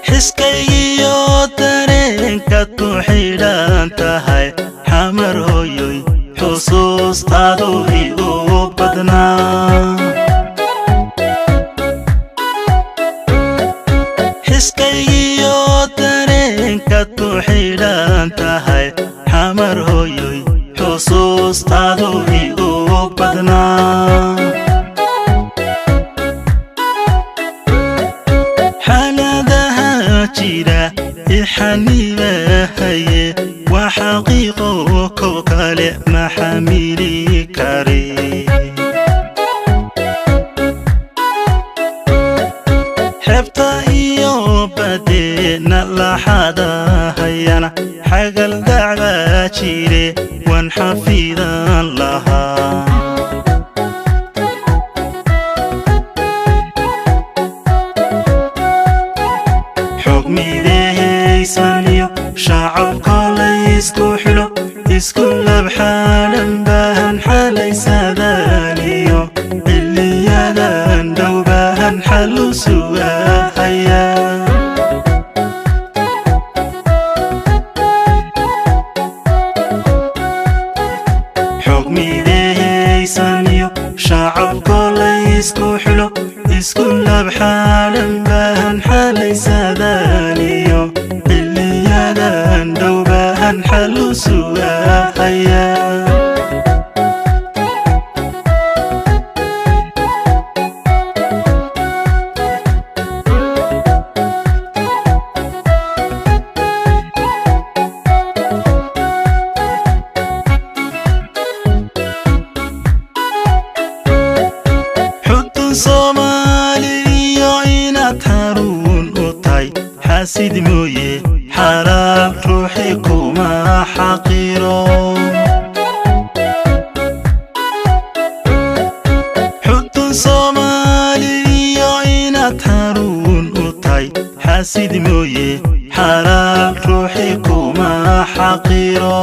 Xiskaygiyo dareenkaad ku xidhan tahay, Xamar hooyoy, xusuustaadu igu badnaa. Xiskaygiyo dareenkaad ku xidhan tahay, Xamar hooyoy, xusuustaadu igu badnaa. Xaaladaha jira ixanibahaye waa xaqiiqo, kow kale ma xamili kare. Xebta iyo badeena laxadahayana xagal dacbaa jire, waan xafidan lahaa. Xog midehaysaniyo shacabka laysku xidho, isku labxaalan baahan xalaysadaniyo xiliyadan dhowbaahan xalu sugahaya. Xog midehaysaniyo shacabka laysku xidho, isku labxaalan baahan xalaysadaniyo xiliyadan dhowbaahan xalu sugahaya. Xudun Soomaaliyo inaad xaruun u tahay, xaasid mooye xalaal ruuxi kuma xaqiro. Xudun Soomaaliyo inaad xaruun u tahay, xaasid mooye xalaal ruuxi kuma xaqiro.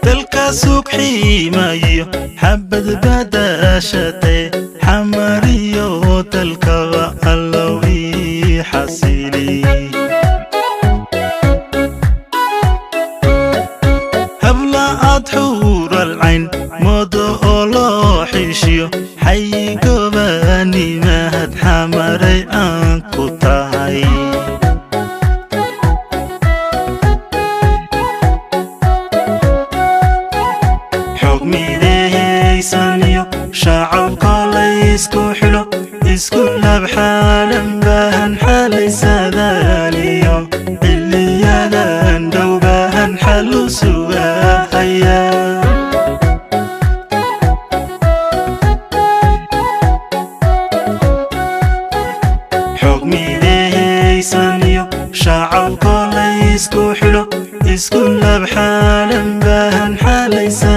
Dalka sugxiimayo xabad badashatay, Xamariyo dalkaba Allow ii xasili. Habla aad xuural cayn moodo oo loo xishiyo, xayi gobanimahad Xamaray aan ku tahay. Xog midehaysaniyo shacabka laysku xidho, isku labxaalan baahan xalaysadaniyo xiliyadan dhowbaahan xalu sugahaya. Xog midehaysaniyo shacabka laysku xidho, isku labxaalan baahan xalaysa